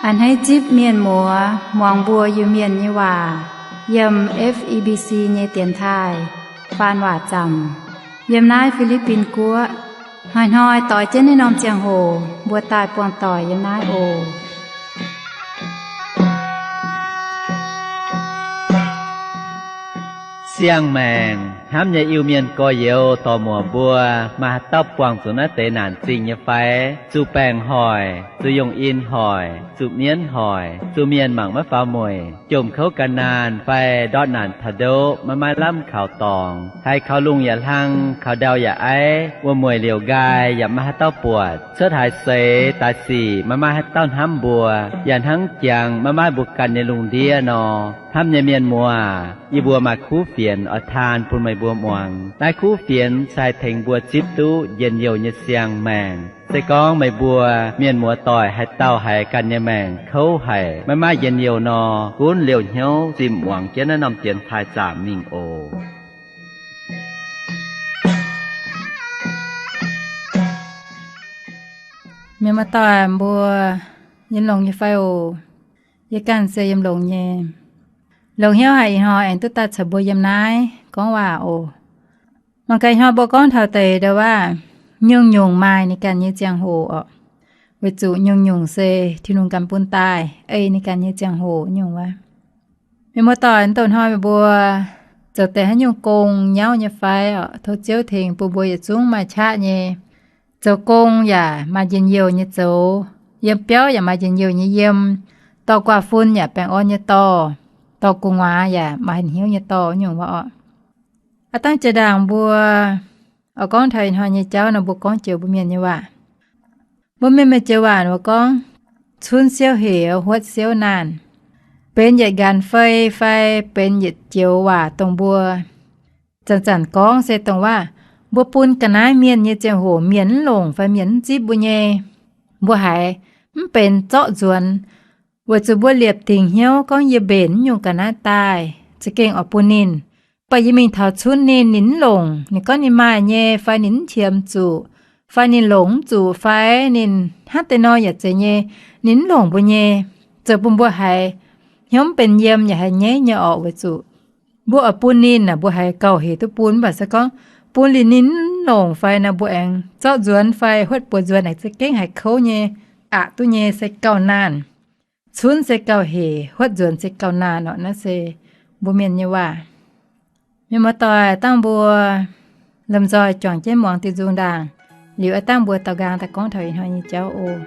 A'hneiv zipv mienh muoz muangx mbuo Iu-Mienh nyei waac yiem F E B C nyei dienx taaih faan waac zaamc yiem naaiv Fi^li^bin Guoqv. Hnoi-hnoi doix jienv naaiv norm ziangh hoc mbuo daaih buangh doic yiem naaiv oc. Siang-maengc hnamv nyei Iu-Mienh gorx-youz dorc-muoc mbuo, maaih haaix dauh buangh zuqc naaiv deix naanc zingh nyei fai? Zuqc baengc hoic, zuqc yongh in hoic, zuqc mienv hoic, zuqc mienh mangc maiv faaux mueic, jomc kouv gan naanh fai ndortv naanc taux ndoqv maiv maaih lamh kaux dorngx, haiz kaux lungh yaac hlang, kaux ndau yaac aiv, wuom-mueic liouc nqaai yaac maiv maaih haaix dauh buatc, cuotv haaix seix daaih sic maiv maaih haaix dauh hnamv mbuo, yaac hnangv jangx maiv maaih mbuo ganh nyei lungh ndiev nor. Hnamv nyei mienh muoz, yie mbuo maaih kuv fienx oix taan bun meih mbuo muangx. Naaiv kuv fienx se haih tengx mbuo zipv duqv njien-youh nyei siang-maengc. Se gorngv meih mbuo mienh muoz doic haaix dauh haiz ganh nyei maengc kouv haic, maiv maaih njien-youh nor, gunv liouh hnyouv zimh muangx jienv naaiv norm dienx taaih zaamc mingh oc. Mienh muoz doic mbuo, yiem longx nyei fai oc? Yie ganh se yiem longx nyei. Longx hnyouv haic ih hnoi aengx duqv daaih caux mbuo yiem naaiv gorngv waac oc. Mangc gaax ih hnoi mbuo gorngv taux deix ndau waac, nyungc-nyungc maaih ninh ganh nyei ziangh hoc oc. Weic zuqc nyungc-nyungc se Tin-Hungh ganh bun daaih, ei ninh ganh nyei ziangh hoc nyungc wuov. Mienh muoz doic, douh hnoi meih mbuo zoux deix haaix nyungc gong nyauv nyei fai oc, tov Ziouv tengx bun mbuo yietc zungv maaih qaqv nyei. Zoux gong yaac maaih njien-youh nyei zoux, yiem biauv yaac maaih njien-youh nyei yiem, dorh guaax fun yaac baengh orn nyei dorh, dorh gu'nguaaz yaac maaih hnyouv nyei dorh nyungc wuov oc. Aav dangh jiex ndaangc mbuo oix gorngv taux ih hnoi nyei jauv nor, mbuo gorngv joux mbuo mienh nyei waac. Mbuo mienh maaih joux waac mbuo gorngv, cunv siouv hec huotv siouv naanh. Benx yietc nqanx fei fai benx yietc joux waac dongh mbuo zanc-zanc gorngv se dongh waac, mbuo bun ga'naaiv mienh nyei ziangh hoc mienh mv longc fai mienh mv zipv mbuo nyei, mbuo haiz mv benx zorqv nzuonx, weic zuqc mbuo liepc dingc hnyouv gorngv yie mbenc mv nyungc ga'naaiv daaih za'gengh oix bun ninh. Mv baac yie mingh taux cunv ninh, ninh mv longc. Ninh gorngv ninh maaih nyei fai ninh mv qiemx zuqc, fai ninh longc mv zuqc fai ninh hnangv deix nor yaac zeiz nyei, ninh mv longc mbuo nyei. Zoux bun mbuo haiz hnyouv mv benx yiem yaac haiz nyaiv nyei orqc, weic zuqc mbuo oix bun ninh naaic, mbuo haiz gauh hec duqv bun. Mv baac se gorngv bun liuz ninh mv longc fai naaic, mbuo aengx zorqv nzuonx fai huotv buoz nzuonx aengx za'gengh haiz kouv nyei, aqc duqv nyei se gauh naanh. Cunv se gauh hec, huotv nzuonx se gauh naanh orqc. Naaiv se mbuo mienh nyei waac. Mienh muoz-doic, dangh mbuo lomh nzoih juangc jienv muangx diuh nzung ndaangc, liuz aav dangh mbuo daaux nqaang daaih gorngv taux ih hnoi nyei jauv oc.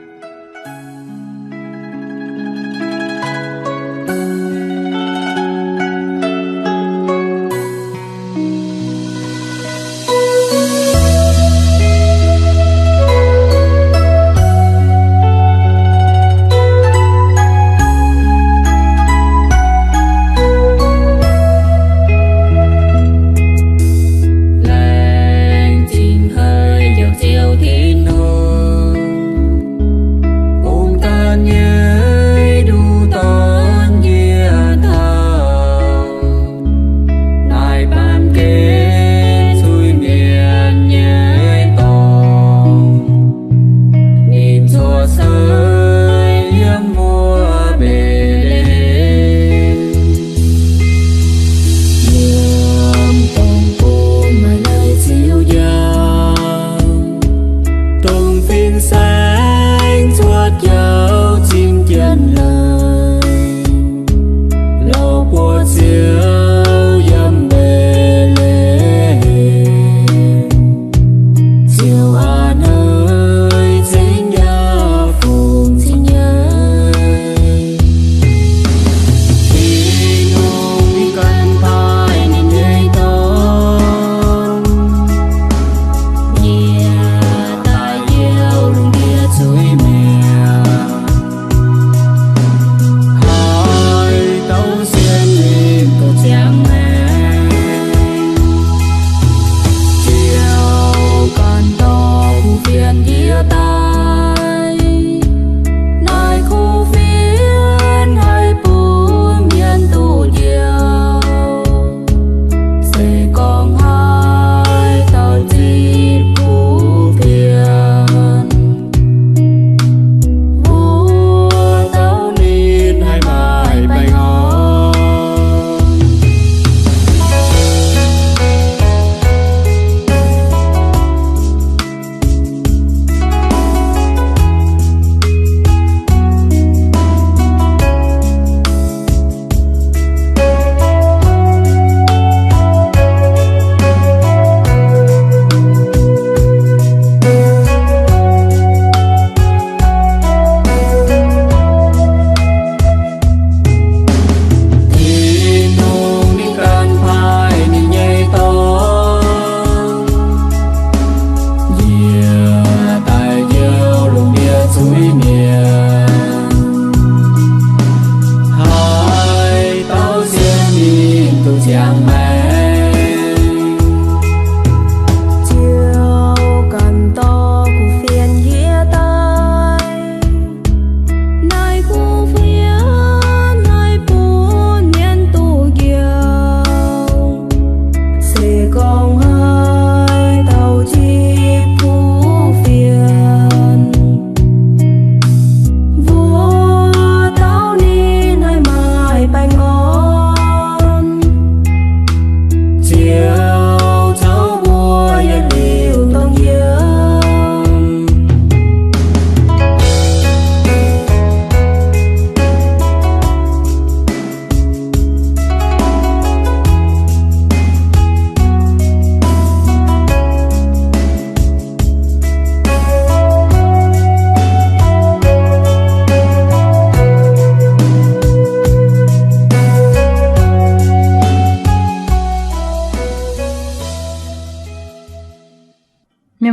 Laengz zingh haic nyei Ziouv Tin-Hungh,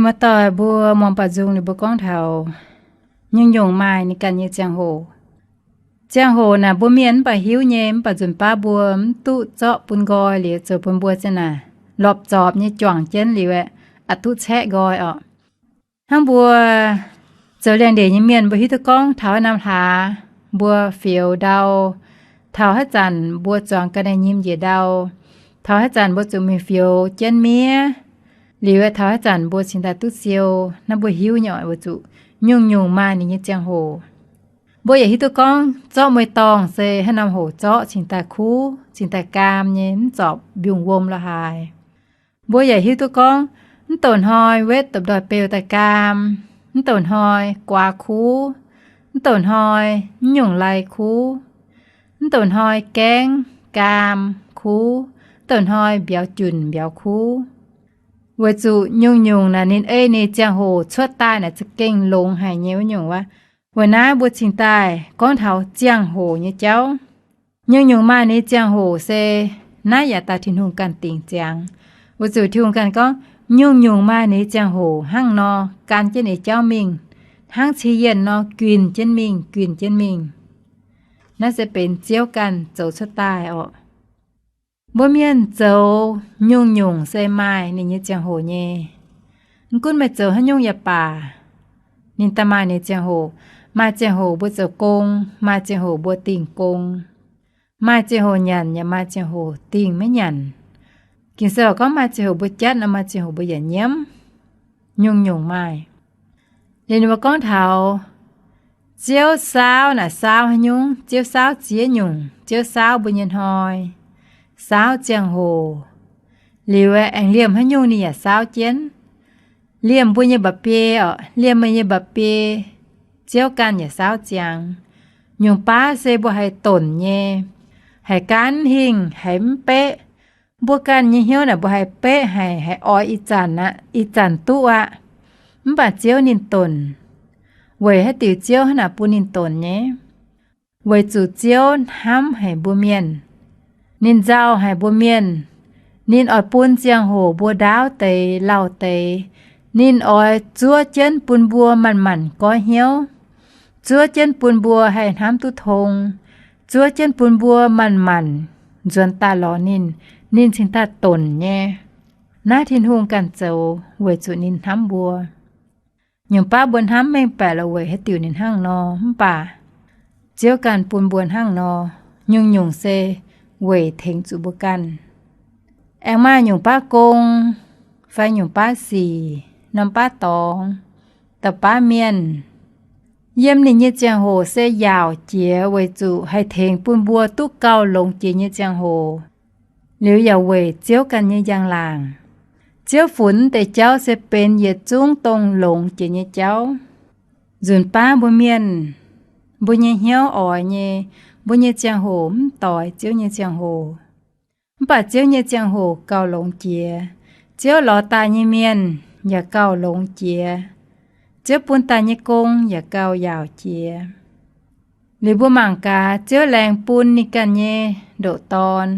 Muoz-doic mbuo muangx baaux nzung ninh mbuo gorngv taux nyungc-nyungc maaih ninh ganh nyei ziangh hoc. Ziangh hoc naaic mbuo mienh mv baac hiuv nyei, mv baac nzunc baav mbuo mv duqv zorqv bun nqoi liuz zoux bun mbuo ziang naaic lorpc zorpc nyei juangc jienv liuz aeqv, aqc duqv caeqv nqoi orqc. Hnangv mbuo zoux liangx-ndeic nyei mienh mbuo hiuv duqv gorngv taux norm hlaax mbuo fioux ndau, taux haaix zanc mbuo zuangx ga'naaiv nyim njiec ndau, taux haaix zanc mbuo zuqc mingh fioux jienv miev, liuz aeqv taux haaix zanc mbuo cingx daaih duqv siou, naaiv mbuo hiuv nyei oc. Weic zuqc nyungc-nyungc maaih ninh nyei ziangh hoc. Mbuo yaac hiuv duqv gorngv zorqv mueiz-dorngh se haaix norm hoc zorqv cingx daaih kuv, cingx daaih gaam nyei, mv zorpc mbiungc wuom lorz haaix. Mbuo yaac hiuv duqv gorngv mv douc hnoi wetv dopc-ndoih beu daaih gaam, mv douc hnoi guaax kuv, mv douc hnoi mv nyungc lai kuv, mv douc hnoi gaengv gaam kuv, mv douc hnoi mbiauz junc mbiauz kuv. Weic zuqc nyungc-nyungc naaic ninh ei ninh ziangh hoc cuotv daaih naaic za'gengh longx haic nyei wuov nyungc wuov. Weic naaiv mbuo cingx daaih gorngv taux ziangh hoc nyei jauv. Nyungc-nyungc maaih ninh ziangh hoc se naaiv yaac daaih Tin-Hungh ganh dingc ziangx. Weic zuqc Tin-Hungh ganh gorngv nyungc-nyungc maaih ninh ziangh hoc hnangv nor gan jienv ninh jauv mingh, hnangv cing yienh nor guinh jienv mingh, guinh jienv mingh. Naaiv se benx Ziouv ganh zoux cuotv daaih orqc. Mbuo mienh zoux nyungc-nyungc se maaih ninh nyei ziangh hoc nyei. Mv gunv meih zoux haaix nyungc yaac baac, ninh daaih maaih ninh ziangh hoc. Maaih ziangh hoc mbuo zoux gong, maaih ziangh hoc mbuo dingh gong, maaih ziangh hoc nyanc yaac maaih ziangh hoc dingh maiv nyanc. Ging-Sou gorngv maaih ziangh hoc mbuo jatv nor, maaih ziangh hoc mbuo yaac nyiemv. Nyungc-nyungc maaih. Liuz ninh mbuo gorngv taux Ziouv saauv naaic saauv haaix nyungc? Ziouv saauv ziex nyungc. Ziouv saauv mbuo nyei hnoi, saauv ziangh hoc, liuz aengx liemh haaix nyungc ninh yaac saauv jienv. Liemh mbuo nyei mba'biei orqc, liemh mbuo nyei mba'biei, Ziouv ganh yaac saauv ziangx. Nyungc baav se mbuo haih donc nyei, haih gaanv hingh, haih mv beqv. Mbuo ganh nyei hnyouv naaic mbuo haih beqv haic, haih oix ih zanc aqv, ih zanc duqv aqv. Mv baac Ziouv ninh donc. Weic haaix diuc Ziouv hnangv naaic bun ninh donc nyei? Weic zuqc Ziouv hnamv haic mbuo mienh. Ninh nzauh haic mbuo mienh. Ninh oix bun ziangh hoc mbuo ndaauv deix lauh deix. Ninh oix zuov jienv bun mbuo manc-manc goiv hnyouv, zuov jienv bun mbuo haih hnamv duqv tong, zuov jienv bun mbuo manc-manc nzuonx daaih lorz ninh, ninh cingx daaih donc nyei. Naaiv Tin-Hungh ganh zoux weic zuqc ninh hnamv mbuo. Nyungc baav mbuo hnamv mengh baeqc lorqc weic haaix diuc ninh hnangv nor, mv baac Ziouv ganh bun mbuo hnangv nor. Nyungc-nyungc se weic tengx zuqc mbuo ganh. Aengx maaih nyungc baav gong fai nyungc baav sic, norm baav dorngx, da'baav mienh, yiem ninh nyei ziangh hoc se yaauc jiex weic zuqc haih tengx bun mbuo duqv gauh longx jiex nyei ziangh hoc, liuz yaac weic Ziouv ganh nyei njang-laangc. Ziouv funx deix jauv se benx yietc zungv dongh longx jiex nyei jauv. Nzunc baav mbuo mienh, mbuo nyei hnyouv oix nyei, mbuo nyei ziangh hoc mv doix Ziouv nyei ziangh hoc. Mv baac Ziouv nyei ziangh hoc gauh longx jiex. Ziouv lorz daaih nyei mienh yaac gauh longx jiex. Ziouv bun daaih nyei gong yaac gauh yaauc jiex. Liuz mbuo mangc gaax, Ziouv laengz bun ninh ganh nyei ndoqc Dorn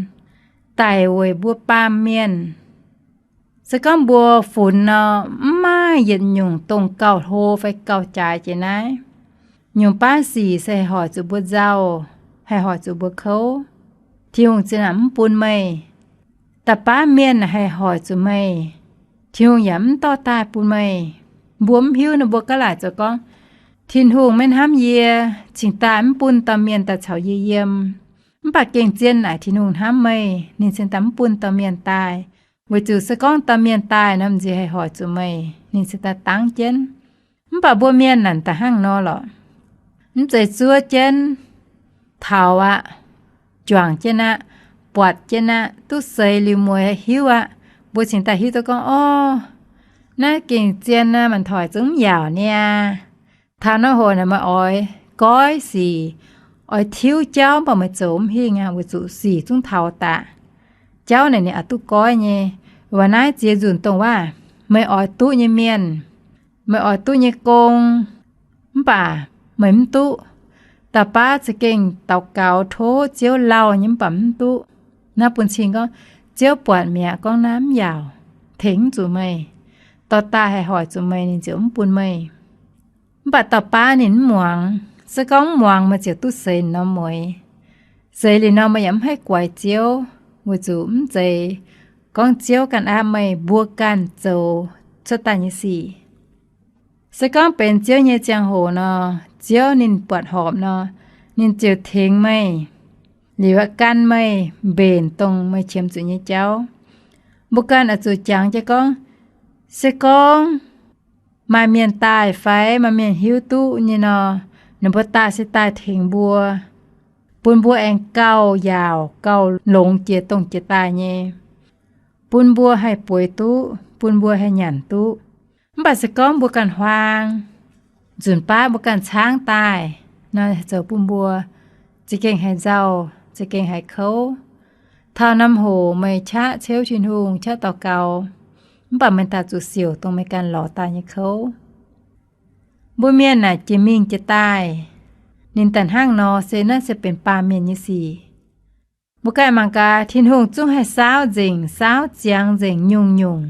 daic weic mbuo baamh mienh. Se gorngv mbuo funx nor, mv maaih yietc nyungc dongh gauh hlo fai gauh jaaix jiex naaiv. Nyungc baav sic se haih hoic zuqc mbuo nzauh, haih hoic zuqc mbuo kouv. Tin-Hungh zinh ndaangc mv bun meih. Da'baav mienh haih hoic zuqc meih, Tin-Hungh yaac mv dorh daaih bun meih. Mbuo mv hiuv nor mbuo gaav laaic zoux gorngv, Tin-Hungh maiv hnamv yie, cingx daaih mv bun dauh mienh daaih caux yie yiem. Mv baac gengh zien naaic Tin-Hungh hnamv meih, ninh cingx daaih mv bun dauh mienh daaih. Weic zuqc se gorngv dauh mienh daaih nor, m'nziex haih hoic zuqc meih, ninh cingx daaih dangv jienv. Mv baac mbuo mienh naaic da'hnangv nor lorqc. Mv zeiz zuov jienv, taux aqv, juangc jienv aqv, buatc jienv aqv, duqv seix liuz mueiz hiuv aqv, mbuo cingx daaih hiuv duqv gorngv, orv, naaiv gengh zien aqv, mangc taux zungv mv yaauc niaa. Taux naaiv hoc naaic meih oix goiv sic, oix tiuv jauv, mv baac meih zoux mv hingh aqv, weic zuqc sic zungv taux daaih. Jauv naaic ninh aqc duqv goiv nyei. Waac naaiv ziex nzunc dongh waac meih oix duqv nyei mienh, meih oix duqv nyei gong, mv baac meih mv duqv. Da'baav za'gengh daux gaux tov Ziouv lauh nyei mv baac mv duqv. Naaiv bun cing gorngv, Ziouv buatc mi'aqv, gorngv naaiv mv yaauc, tengx mv zuqc meih. dorh daaih haih hoic zuqc meih, ninh ziouc mv bun meih. Mv baac dauh baav ninh mv muangx. Se gorngv mv muangx, meih ziouc duqv seix norm mueix. Seix liuz nor, meih yaac mv haih guaix Ziouv, weic zuqc mv zeiz gorngv Ziouv ganh aapv meih, mbuo ganh zoux cuotv daaih nyei sic. Se gorngv benx Ziouv nyei ziangh hoc nor, Ziouv ninh buatc horpc nor, ninh ziouc tengx meih, liuz gan meih mbenc dongh meih qiemx zuqc nyei jauv. Mbuo ganh oix zuqc jangx jienv gorngv, se gorngv maaih mienh daaih fai maaih mienh hiuv duqv nyei nor, ninh mbuo daaih se daaih tengx mbuo, bun mbuo aengx gauh yaauc, gauh longx jiex dongh jiex daaih nyei, bun mbuo haih bueix duqv, bun mbuo haih nyanc duqv. Mv baac se gorngv mbuo ganh huaang, nzunc baav mbuo ganh caangv daaih nor, zoux bun mbuo za'gengh haiz nzauh, za'gengh haiz kouv. Taux norm hoc meih qaqv ceuv Tin-Hungh, qaqv daux gaux, mv baac meih daaih zuqc siouc dongh meih ganh lorz daaih nyei kouv. Mbuo mienh naaic jiex mingh jiex daaih, ninh daaih hnangv nor se naaiv se benx baamh mienh nyei sic. Mbuo ganh mangc gaax, Tin-Hungh zungv haih saauv nzengc, saauv ziangx nzengc nyungc-nyungc.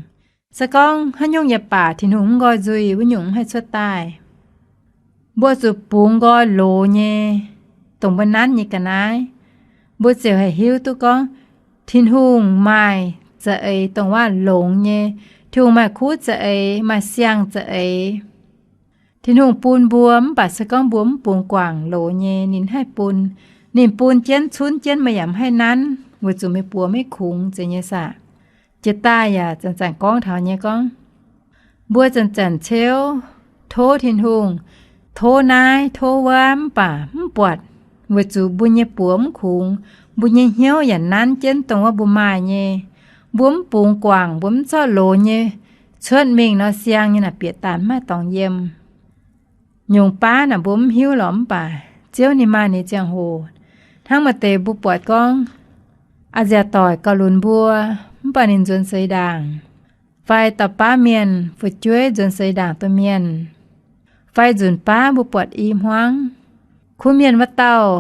Se gorngv haaix nyungc yaac baac Tin-Hungh mv nqoi nzuih, wuov nyungc mv haih cuotv daaih. Mbuo zuqc bungx nqoi loz nyei, dongh mbuo nanv nyei ga'naaiv. Mbuo ziouc haih hiuv duqv gorngv Tin-Hungh maaih za'eix dongh waac longx nyei, Tin-Hungh maaih kuv za'eix, maaih siang za'eix. Tin-Hungh bun mbuo, mv baac se gorngv mbuo mv bungx guangc loz nyei, ninh haih bun. Ninh bun jienv, cunv jienv, meih yaac mv haih nanv, weic zuqc meih buoz maiv kungx zeiz nyei saah. Jiex daaih yaac zanc-zanc gorngv taux nyei gorngv, mbuo zanc-zanc ceuv, tov Tin-Hungh, tov naaiv tov wuov, mv baac mv buatc, weic zuqc mbuo nyei buoz mv kungx, mbuo nyei hnyouv yaac nanv jienv dongh wuov mbuo maaih nyei. Mbuo mv bungx guangc, mbuo mv zorqv loz nyei cuotv mingh nor, siang nyei naaic bieqc daanh mv maaih dorngx yiem. Nyungc baav naaic mbuo mv hiuv lorqc, mv baac Ziouv ninh maaih ninh ziangh hoc. Hnangv maaih deix mbuo buatc gorngv, a'nziaauc doic gauh lunx mbuo, mv baac ninh nzuonx seix ndaangc, fai dauh baav mienh fu'jueiv nzuonx seix ndaangc domh mienh, fai nzunc baav mbuo buatc i hmuangv, kuv mienh wuov dauh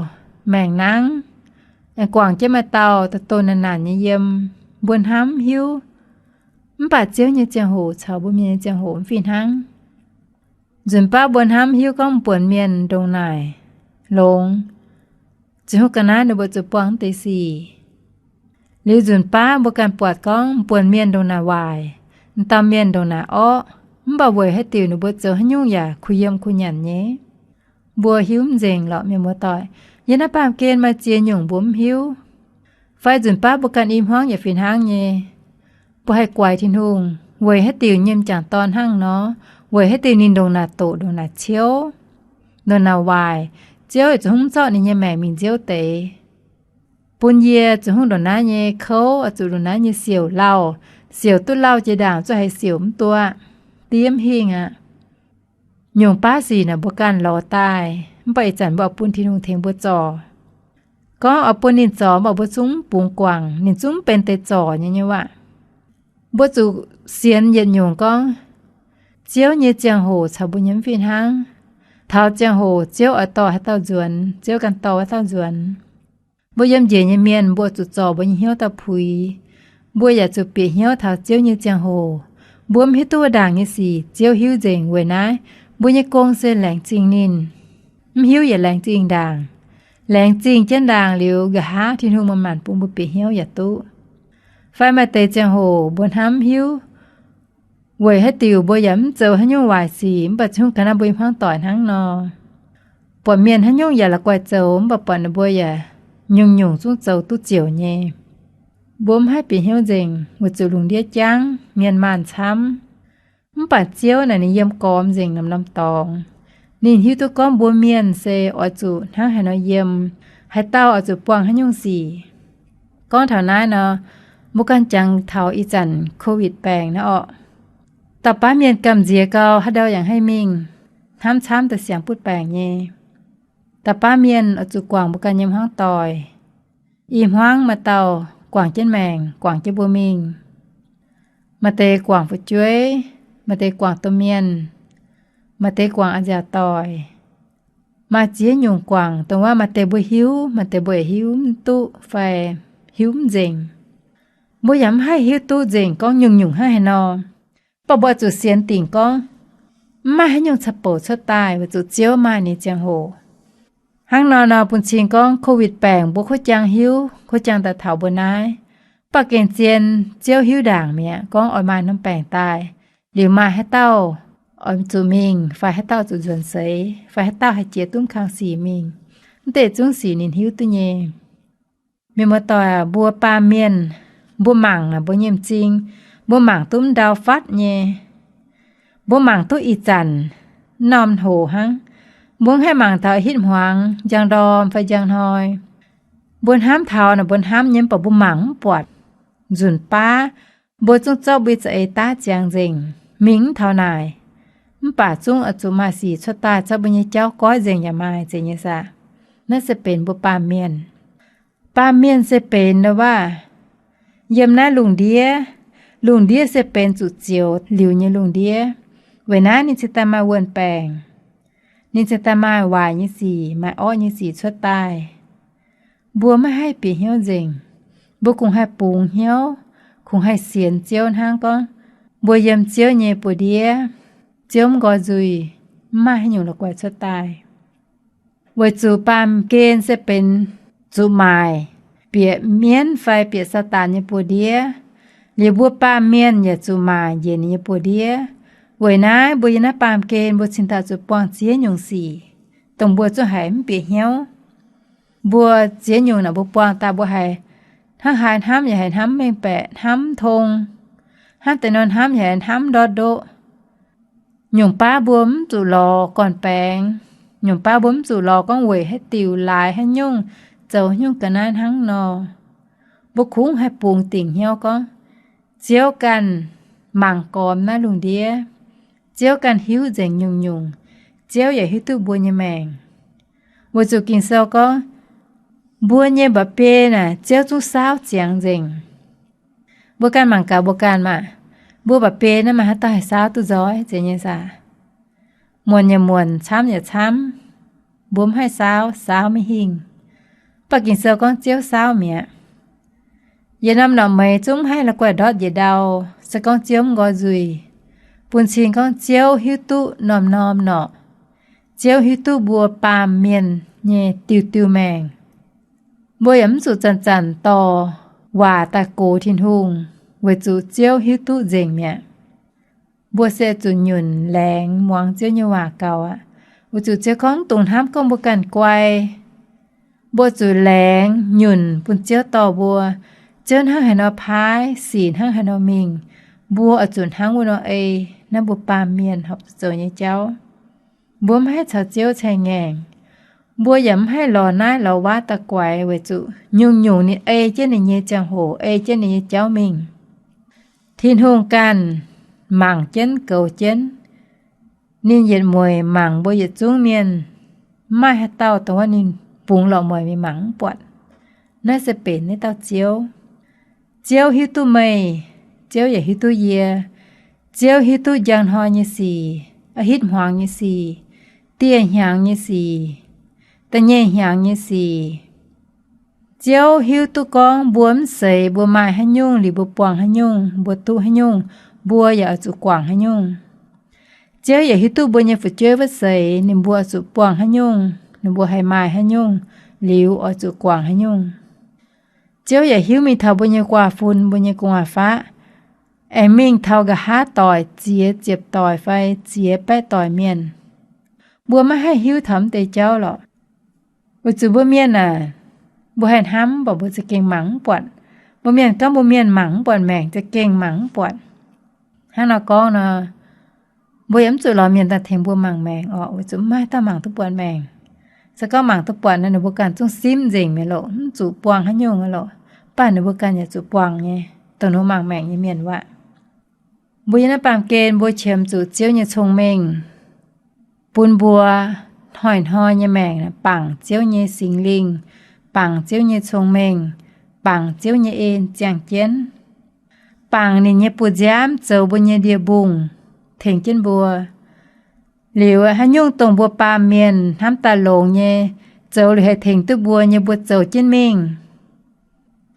maengc nangv, aengx guangc jienv maaih dauh, daaih doh naanc-naanc nyei yiem, mbuo hnamv hiuv. Mv baac Ziouv nyei ziangh hoc caux mbuo mienh nyei ziangh hoc mv fih hnangv. Nzunc baav mbuo hnamv hiuv gorngv m'buonc mienh ndongc naaic longx, ziouc hungh ga'naaiv ninh mbuo zuqc buangh mv deix sic. Liuz nzunc baav mbuo ganh buatc gorngv m'buonc mienh ndongc naaic waaic, m'dauh mienh ndongc naaic orqv, mv baac weic haaix diuc ninh mbuo zoux haaix nyungc yaac kuh yiem kuh nyanc nyei. Mbuo hiuv mv nzengc lorqc, mienh muoz-doic. Yiem naaiv baamh gen maaih ziex nyungc mbuo mv hiuv. Fai nzunc baav mbuo ganh i hmuangv yaac fih hnangv nyei. Mbuo haih guaix Tin-Hungh weic haaix diuc nyei m'jangc dorn hnangv nor, weic haaix diuc ninh ndongc naaic doqc, ndongc naaic ciouv, ndongc naaic waaic, Ziouv yaac zuqc hungh zorqv ninh nyei maengc mingh nziouv deix, bun yie zuqc hungh ndongc naaiv nyei kouv, zuqc ndongc naaiv nyei siouc lauh, siouc duqv lauh jiex ndaangc zuqc haiz siouc mv duqv, diev mv hingh aqv. Nyungc baav sic naaic mbuo ganh lorz daaih, mv baac ih zanc mbuo oix bun Tin-Hungh tengx mbuo zorc. Gorngv oix bun ninh zorc, mv baac mbuo zungv mv bungx guangc, ninh zungv mv benx deix zorc nyei nyei waac. Mbuo zuqc sienx yietc nyungc gorngv, Ziouv nyei ziangh hoc caux mbuo nyei mv fih hnangv. Taux ziangh hoc Ziouv oix dorh haaix dauh nzuonx, Ziouv ganh dorh haaix dauh nzuonx. Mbuo yiem njiec nyei mienh, mbuo zuqc zorc mbuo nyei hnyouv dauh puix. Mbuo yaac zuqc bieqc hnyouv taux Ziouv nyei ziangh hoc. Mbuo mv hiuv duqv wuov ndaangc nyei sic, Ziouv hiuv nzengc. Weic naaiv, mbuo nyei gong se laengz zingh ninh. Mv hiuv yaac laengz zingh ndaangc. Laengz zingh jienv ndaangc liuz, nqa'haav Tin-Hungh manc-manc bun mbuo bieqc hnyouv yaac duqv. Fai maaih deix ziangh hoc mbuo hnamv hiuv, weic haaix diuc mbuo yaac mv zoux haaix nyungc waaic sic, mv baac zungv ga'naaiv mbuo i hmuangv doic hnangv nor. Buatc mienh haaix nyungc yaac la'guaih zoux, mv baac buatc ninh mbuo yaac nyungc-nyungc zungv zoux duqv ziouc nyei. Mbuo mv haih bieqc hnyouv nzengc, weic zuqc lungh ndiev jangv, mienh maanh camv. Mv baac Ziouv naaic ninh yiem gormx nzengc norm-norm dorngx. Ninh hiuv duqv gorngv mbuo mienh se oix zuqc hnangv haaix nor yiem, haaix dauh oix zuqc buangh haaix nyungc sic. Gorngv taux naaiv nor, mbuo ganh jangx taux ih zanc COVID baengc naaiv orqc. Dauh baav mienh gamh nziex gau, haaix ndau yaac haih mingh, hnamv camv daaih siangx butv baengc nyei. Dauh baav mienh oix zuqc guangc mbuo ganh nyei hmuangv doic. I hmuangv maaih dauh guangc jienv maengc, guangc jienv mbuo mingh. Maaih deix guangc fu'jueiv, maaih deix guangc domh mienh, maaih deix guangc a'nziaauc doic. Maaih ziex nyungc guangc, dongh wuov maaih deix mbuo hiuv, maaih deix mbuo yaac hiuv mv duqv fai hiuv mv nzengc. Mbuo yaac mv haih hiuv duqv nzengc gorngv nyungc-nyungc hnangv haaix nor. Mv baac mbuo zuqc sienx dingc gorngv mv maaih haaix nyungc ca'bouc cuotv daaih weic zuqc Ziouv maaih ninh ziangh hoc. Hnangv nor nor bun cing gorngv COVID baengc mbuo kuv jang hiuv, kuv jang daaih taux mbuo naaiv. Mv baac gengh zien Ziouv hiuv ndaangc mi'aqv gorngv oix maaih norm baengc daaih, liuz maaih haaix dauh oix zuqc mingh, fai haaix dauh zuqc nzuonx seix, fai haaix dauh haih jiex duqv kang sic mingh. Mv deix zungv sic ninh hiuv duqv nyei. Mienh muoz-doic aac, mbuo baamh mienh, mbuo mangc naaic mbuo nyei m'zing, mbuo mangc duqv m'ndau fatv nyei. Mbuo mangc duqv ih zanc norm hoc hnangv. Mbuo mv haih mangc taux hitv hmuangx njang ndorm fai njang hnoi. Mbuo hnamv taux naaic mbuo hnamv nyei, mv baac mbuo mangc mv buatc. Nzunc baav mbuo zungv zorqv mbuo nyei za'eix daav ziangx nzengc, mingh mv taux naaic. Mv baac zungv oix zuqc maaih sic cuotv daaih zorqv mbuo nyei jauv goiv nzengc yaac maaih zeiz nyei saah. Naaiv se benx mbuo baamh mienh. Baamh mienh se benx nor waac, yiem naaiv lungh ndiev, lungh ndiev se benx zuqc zioux liuz nyei lungh ndiev. Weic naaiv ninh cingx daaih maaih wuon-baengc, ninh cingx daaih maaih waaic nyei sic, maaih orqv nyei sic cuotv daaih. Mbuo maiv haih bieqc hnyouv nzengc. Mbuo kungx haih bungx hnyouv, kungx haih sienx Ziouv hnangv gorngv mbuo yiem Ziouv nyei buoz-ndiev, Ziouv mv nqoi nzuih, mv maaih haaix nyungc la'guaih cuotv daaih. Weic zuqc baamh gen se benx zuqc maaic bieqc mienv fai bieqc Saadaan nyei buoz-ndiev, liuz mbuo baamh mienh yaac zuqc maaic njiec ninh nyei buoz-ndiev. Weic naaiv mbuo yiem naaiv baamh gen mbuo cingx daaih zuqc buangh ziex nyungc sic, dongh mbuo zungv haiz mv bieqc hnyouv. Mbuo ziex nyungc naaic mbuo buangh daaih mbuo haiz hnangv haaix hnamv yaac haiz hnamv mengh baeqc, hnamv mv tong, hnamv deix nor hnamv yaac haiz hnamv ndortv ndoqv. Nyungc baav mbuo mv zuqc lorz gorn-baengx. Nyungc baav mbuo mv zuqc lorz gorngv weic haaix diuc, laaix haaix nyungc, zoux haaix nyungc ga'naaiv hnangv nor. Mbuo kungx haih bungx dingc hnyouv gorngv Ziouv ganh mangc gormx naaiv lungh ndiev. Ziouv ganh hiuv nzengc nyungc-nyungc. Ziouv yaac hiuv duqv mbuo nyei maengc. Weic zuqc Ging-Sou gorngv mbuo nyei mba'biei naaic Ziouv zungv saauv ziangx nzengc. Mbuo ganh mangc gaax mbuo ganh maah! Mbuo mba'biei naaiv maaih haaix dauh haih saauv duqv nzoih zeiz nyei saah? Muonc yaac muonc, camv yaac camv. Mbuo mv haih saauv, saauv maiv hingh. Mv baac Ging-Sou gorngv Ziouv saauv mi'aqv. Yietc norm norqc meix zungv mv haih la'guaih ndortv njiec ndau, se gorngv Ziouv mv nqoi nzuih. Bun cing gorngv Ziouv hiuv duqv norm-norm norqc. Ziouv hiuv duqv mbuo baamh mienh nyei diuh diuh maengc. Mbuo yaac mv zuqc zanc-zanc dorh waac daaih gox Tin-Hungh, weic zuqc Ziouv hiuv duqv nzengc mi'aqv. Mbuo se zuqc nyunc laengz muangx Ziouv nyei waac gaux aqv. Weic zuqc Ziouv gorngv mv dungx hnamv gorngv mbuo ganh guai. Mbuo zuqc laengz nyunc bun Ziouv dorh mbuo. Ziouv hnangv haaix nor paaiv, sic hnangv haaix nor mingh, mbuo oix zuqc hnangv wuov nor ei. Naaiv mbuo baamh mienh horpc zuqc zoux nyei jauv. Mbuo mv haih caux Ziouv ceng-ngaengc. Mbuo yaac mv haih lorz naaiv lorz wuov daaih guaix, weic zuqc nyungc-nyungc ninh ei jienv ninh nyei ziangh hoc, ei jienv ninh nyei jauv mingh. Tin-Hungh ganh mangc jienv goux jienv. Ninh yietc mueic mangc mbuo yietc zungv mienh. Mv maaih haaix dauh dongh wuov ninh bungx lorqc mueic mingh mangc mv buatc. Naaiv se benx naaiv dauh Ziouv. Ziouv hiuv duqv meih. Ziouv yaac hiuv duqv yie. Ziouv hiuv duqv njang hnoi nyei sic, a'hitv hmuangx nyei sic, dieh hnyangx nyei sic, da'nyeic hnyangx nyei sic. Ziouv hiuv duqv gorngv mbuo mv seix mbuo maaih haaix nyungc, liuz mbuo buangh haaix nyungc, mbuo duqv haaix nyungc, mbuo yaac oix zuqc guangc haaix nyungc. Ziouv yaac hiuv duqv mbuo nyei fu'jueiv wuov seix ninh mbuo oix zuqc buangh haaix nyungc, ninh mbuo haih maaih haaix nyungc, liuz oix zuqc guangc haaix nyungc. Ziouv yaac hiuv mingh taux mbuo nyei guaax fun, mbuo nyei gu'nguaaz-faqv, aengx mingh taux nqa'haav doic, ziex ziepc doic fai ziex baeqv doic mienh. Mbuo maiv haih hiuv taux mv deix jauv lorqc. Weic zuqc mbuo mienh aah, mbuo haih hnamv, mv baac mbuo za'gengh mangc mv buatc. Mbuo mienh gorngv mbuo mienh mangc mv buatc maengc, za'gengh mangc mv buatc. Hnangv nor gorngv nor, mbuo yaac mv zuqc lorz mienh daaih tengx mbuo mangc maengc orqc, weic zuqc mv maaih dauh mangc duqv buatc maengc. Se gorngv mangc duqv buatc nor, ninh mbuo ganh zungv simv nzengc mi'aqv loc, mv zuqc buangh haaix nyungc aqv loc. Mv baac ninh mbuo ganh yaac zuqc buangh nyei, dongh ninh mbuo mangc maengc nyei mienh wuov. Mbuo yiem naaiv baamh gen mbuo qiemx zuqc Ziouv nyei cong-mengh bun mbuo hnoi-hnoi nyei maengc bangc Ziouv nyei Singx Lingh, bangc Ziouv nyei cong-mengh, bangc Ziouv nyei en ziangh jienv, bangc ninh nyei bu nziaamv zoux mbuo nyei ndie-mbungh tengx jienv mbuo. Liuz haaix nyungc dongh mbuo baamh mienh hnamv daaih longx nyei, zoux liuz haih tengx duqv mbuo nyei mbuo zoux jienv mingh.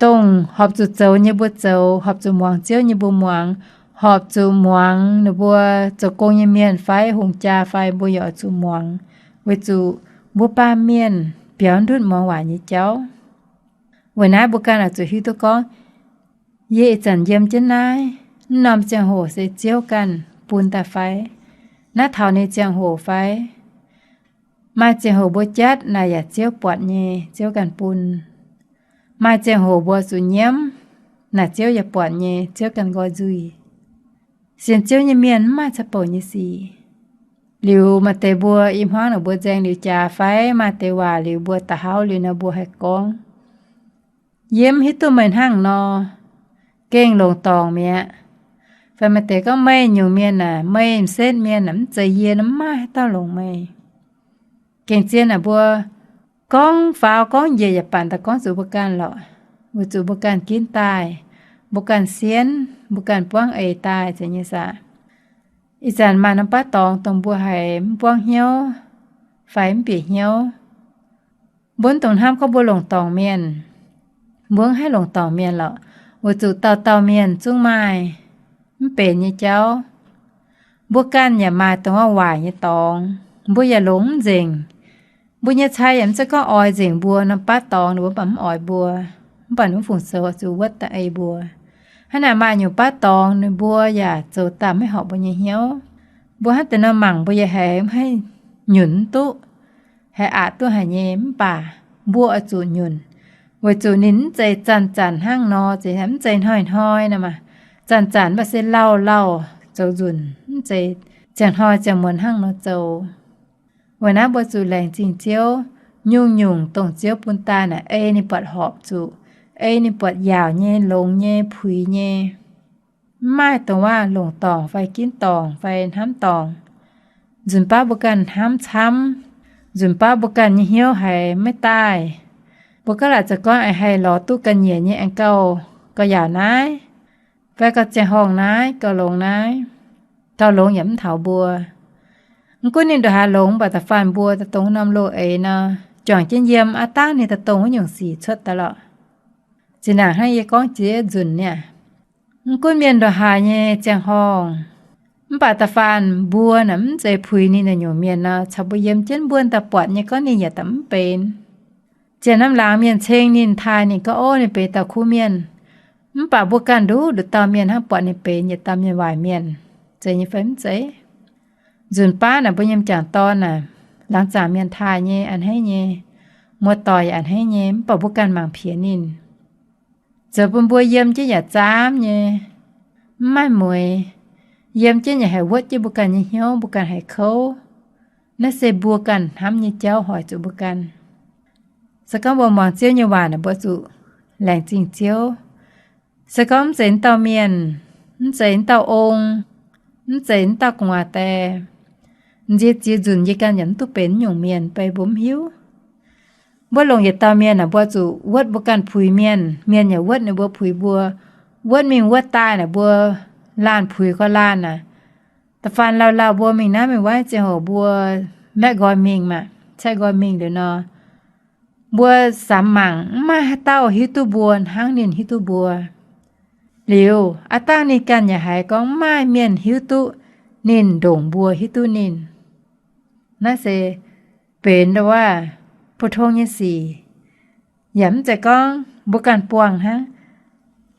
Dongh horpc zuqc zoux nyei mbuo zoux, horpc zuqc muangx Ziouv nyei mbuo muangx, horpc zuqc muangx ninh mbuo zoux gong nyei mienh fai hungh jaa fai, mbuo yaac oix zuqc muangx, weic zuqc mbuo baamh mienh biaux ndutv muangx waac nyei jauv. Weic naaiv mbuo ganh oix zuqc hiuv duqv gorngv, yie ih zanc yiem jienv naaiv, mv norm ziangh hoc se Ziouv ganh bun daaih fai? Naaiv taux ninh ziangh hoc fai? Maaih ziangh hoc mbuo jatv naaic yaac Ziouv buatc nyei, Ziouv ganh bun. Maaih ziangh hoc mbuo zuqc nyiemv naaic, Ziouv yaac buatc nyei, Ziouv ganh nqoi nzuih. Sienx Ziouv nyei mienh mv maaih ca'bouc nyei sic. Liuz maaih deix mbuo i hmuangv naaic mbuo nzaeng liuz jaax fai maaih deix waac liuz mbuo da'hauv liuz nor mbuo haih gorngv, yie mv hiuv duqv meih hnangv nor, gengh longc dorngc mi'aqv. Fai maaih deix gorngv, meih nyungc mienh aah, meih m'setv mienh aah, mv zeiz yie nor, mv maaih haaix dauh longc meih. Gengh zien naaic mbuo gorngv faaux gorngv njiec yaac baac daaih gorngv zuqc mbuo ganh lorqc, weic zuqc mbuo ganh ginv daaih, mbuo ganh sienv, mbuo ganh buangv eix daaih zeiz nyei saah. Ih zanc maaih norm baav dorngx dongh mbuo haiz mv buangv hnyouv fai mv bieqc hnyouv. Mbuo mv dungx hnamv gorngv mbuo longc dorngc mienh. Mbuo mv haih longc dorngc mienh lorqc, weic zuqc dauh dauh mienh zungv maaih mv benx nyei jauv. Mbuo ganh yaac maaih dongh wuov waaic nyei dorngx, mbuo yaac longx mv nzengc. Mbuo nyei cai yaac mv zeiz gorngv oix nzengc mbuo norm baav dorngx, ninh mbuo mv baac mv oix mbuo, mv baac ninh mbuo fungc zoux zuqc wuotv daaih ei mbuo. Hnangv naaic maaih nyungc baav dorngx ninh mbuo yaac zoux daaih maiv horpc mbuo nyei hnyouv. Mbuo hnangv deix nor mangc mbuo yaac haiz mv haih nyunc mv duqv, haiz aqc duqv haic nyei, mv baac mbuo oix zuqc nyunc, weic zuqc ninh mv zeiz zanc-zanc hnangv nor, zeiz mv zeiz hnoi-hnoi nor maah. Zanc-zanc mv baac se lauh lauh zoux nzunc, mv zeiz ziangh hnoi ziangh muonz hnangv nor zoux. Weic naaiv mbuo zuqc laengz zingh Ziouv, nyungc-nyungc dongh Ziouv bun daaih naaic ei ninh buatc horpc zuqc, ei ninh buatc yaauc nyei, longx nyei, puix nyei. Mv maaih dongh waac longc dorngc fai ginv dorngc fai hnamv dorngc. Nzunc baav mbuo ganh hnamv camv, nzunc baav mbuo ganh nyei hnyouv haiz maiv daaih. Mbuo gaav laaic zoux gorngv aengx haih lorz duqv ga'nyiec nyei aengx gauh, gauh yaauc naaiv, fai gauh ziangh horngh naaiv, gauh longx naaiv, gauh longx yaac mv taux mbuo. Mv gunv ninh ndongc haaix longx, mv baac da'faanh mbuo daaih dongh norm loz-eix nor, juangc jienv yiem aqv dangv ninh daaih dongh wuov nyungc sic cuotv daaih lorqc. Zinh ndaangc hnangv yie gorngv jiex nzunc niaa, mv gunv mienh ndongc haaix nyei ziangh horngh, mv baac da'faanh mbuo naaic mv zeiz puix ninh naaic nyungc mienh nor, caux mbuo yiem jienv mbuo daaih buatc nyei gorngv ninh yaac daaih mv benx. Janx-naamh laangz mienh ceng ninh, taaih ninh, gorngv ov ninh benx dauh kuv mienh. Mv baac mbuo ganh nduqc nduqc dauh mienh hnangv buatc ninh benx yietc dauh mienh waaic mienh, zeiz nyei fai mv zeiz? Nzunc baav naaic mbuo nyei m'jangc dorn naaic, laangz zaangc mienh taaih nyei a'hneiv nyei, muoz-doic yaac a'hneiv nyei, mv baac mbuo ganh mangc piex ninh. Zoux bun mbuo yiem jienv yaac zaamv nyei, mv maaih mueix. Yiem jienv yaac haiz wuotv jienv mbuo ganh nyei hnyouv, mbuo ganh haiz kouv. Naaiv se mbuo ganh hnamv nyei jauv hoic zuqc mbuo ganh. Se gorngv mbuo muangx Ziouv nyei waac naaic, mbuo zuqc laengz zingh Ziouv. Se gorngv mv zeiz wuov dauh mienh, mv zeiz wuov dauh ong, mv zeiz wuov dauh gu'nguaaz die, nziex ziex nzunc yie ganh yaac mv duqv benx wuov nyungc mienh, beiv mbuo mv hiuv. Mbuo longc yietc dauh mienh naaic, mbuo zuqc wuotv mbuo ganh puix mienh, mienh yaac wuotv ninh mbuo puix mbuo. Wuotv mingh wuotv daaih naaic, mbuo laanh puix gau laanh aac. Da'faanh lauh lauh mbuo mingh naaiv mingh wuov ziangh hoc mbuo maeqv nqoi mingh maah, caeqv nqoi mingh liuz nor, mbuo samx mangc mv maaih haaix dauh hiuv duqv mbuo hnangv ninh hiuv duqv mbuo. Liuz aav dangh ninh ganh yaac haiz gorngv mv maaih mienh hiuv duqv ninh ndongc mbuo hiuv duqv ninh. Naaiv se benx ndau wuov pu tong nyei sic, yaac mv zeiz gorngv mbuo ganh buangh hnangv.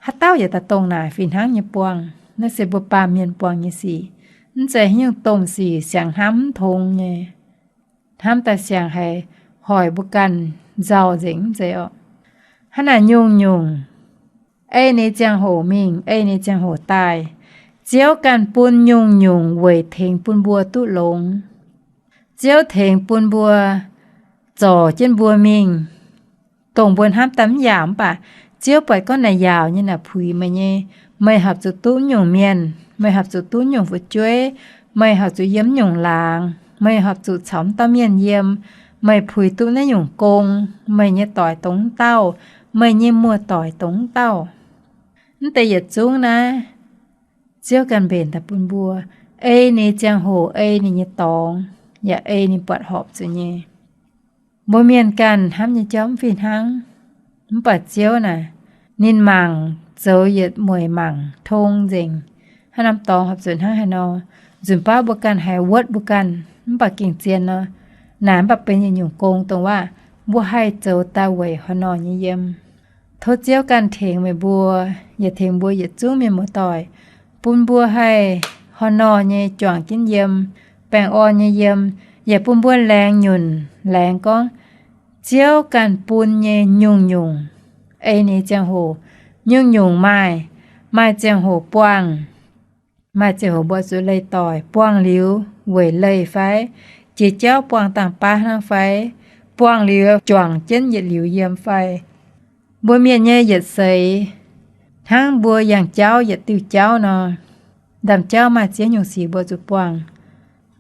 Haaix dauh yaac daaih dongh naaic fih hnangv nyei buangh. Naaiv se mbuo baamh mienh buangh nyei sic, mv zeiz haaix nyungc domh sic siang-hnamv mv tong nyei. Hnamv daaih siang haiz hoic mbuo ganh nzauh nzengc mv zeiz orqc. Hnangv naaic nyungc-nyungc ei ninh ziangh hoc mingh, ei ninh ziangh hoc daaih. Ziouv ganh bun nyungc-nyungc weic tengx bun mbuo duqv longx. Ziouv tengx bun mbuo zorc jienv mbuo mingh, dongh mbuo hnamv daaih mv yaauc mv baac Ziouv buatc gorngv naaic yaauc nyei naaic puix meih nyei. Meih horpc zuqc duqv nyungc mienh, meih horpc zuqc duqv nyungc fu'jueiv, meih horpc zuqc yiem nyungc laangz, meih horpc zuqc caux mv dauh mienh yiem, meih puix duqv naaiv nyungc gong, meih nyei doic dongh mv dauh, meih nyei muoz-doic dongh mv dauh. Mv deix yietc zungv naaiv, Ziouv ganh mbenc daaih bun mbuo, ei ninh ziangh hoc, ei ninh nyei dorngx, yaac ei ninh buatc horpc zuqc nyei. Mbuo mienh ganh hnamv nyei jauv mv fih hnangv. Mv baac Ziouv naaic, ninh mangc zoux yietc mueic mangc tong nzengc, Hnangv norm dorngx horpc zuqc hnangv haaix nor, nzunc baav mbuo ganh haiz wuotv mbuo ganh mv baac gengh zien nor, naaic mv baac benx yietc nyungc gong dongh waac mbuo haih zoux daaih weic horh nor nyei yiem. Tov Ziouv ganh tengx meih mbuo, yaac tengx mbuo yietc zungv mienh muoz-doic, bun mbuo haih horh nor nyei juangc jienv yiem, baengh orn nyei yiem, yaac bun mbuo laengz nyunc, laengz gorngv Ziouv ganh bun nyei nyungc-nyungc, ei ninh ziangh hoc nyungc-nyungc maaih, maaih ziangh hoc buangh, maaih ziangh hoc mbuo zuqc leih doic, buangh liuz weic leih fai, jiex jauv buangh dangh baav hnangv fai, buangh liuz juangc jienv yietc liuz yiem fai. Mbuo mienh nyei yietc seix, hnangv mbuo yangh jauv yietc diuh jauv nor, ndaamv-jauv maaih ziex nyungc sic mbuo zuqc buangh.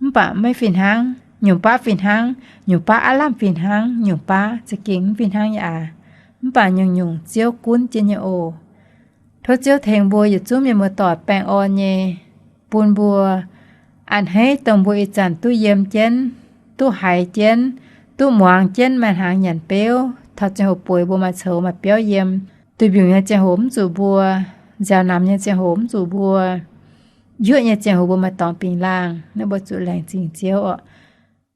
Mv baac maiv fih hnangv, nyungc baav fih hnangv, nyungc baav aav lamh fih hnangv, nyungc baav za'gengh mv fih hnangv nyei aac. Mv baac nyungc-nyungc Ziouv gunv jienv nyei oc. Tov Ziouv tengx mbuo yietc zungv mienh muoz-doic baengh orn nyei, bun mbuo a'hneiv dongh mbuo ih zanc duqv yiem jienv, duqv haiz jienv, duqv muangx jienv maaih hnaangx nyanc beuv, taux ziangh hoc bueix mbuo maaih coux maaih biauv yiem, duih mbiungc nyei ziangh hoc mv zuqc mbuo, nziaaux namx nyei ziangh hoc mv zuqc mbuo, yuoqv nyei ziangh hoc mbuo maaih dorngx bingx laangh, naaiv mbuo zuqc laengz zingh Ziouv oc.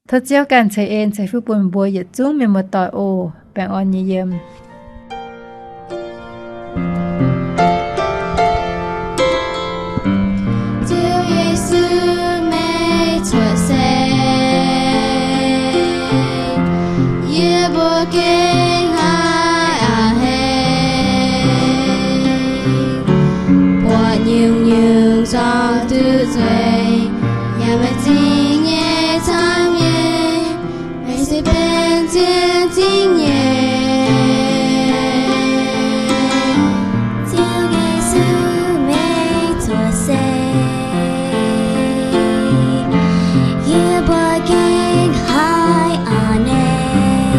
Tov Ziouv ganh ceix en ceix fuqv bun mbuo yietc zungv mienh muoz-doic oc. Baengh orn nyei yiem. Ziouv Yesu meih cuotv seix, yie mbuo gengh haih a'hneiv, buatc nyungc-nyungc zorngh duqv nzueic, yaac maaih zingh nyei camv nyei, meih se benx zien zingh nyei. Ziouv Yesu meih cuotv seix, yie mbuo gengh haih a'hneiv,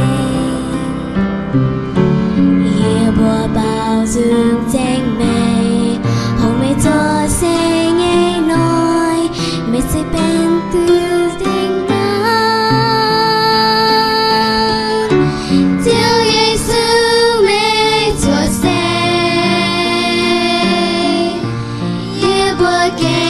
yie mbuo baaux nzung nzengc meih, hongx meih cuotv seix nyei hnoi, meih se benx duqv dingc daaih. Ziouv Yesu meih cuotv seix, yie mbuo gengh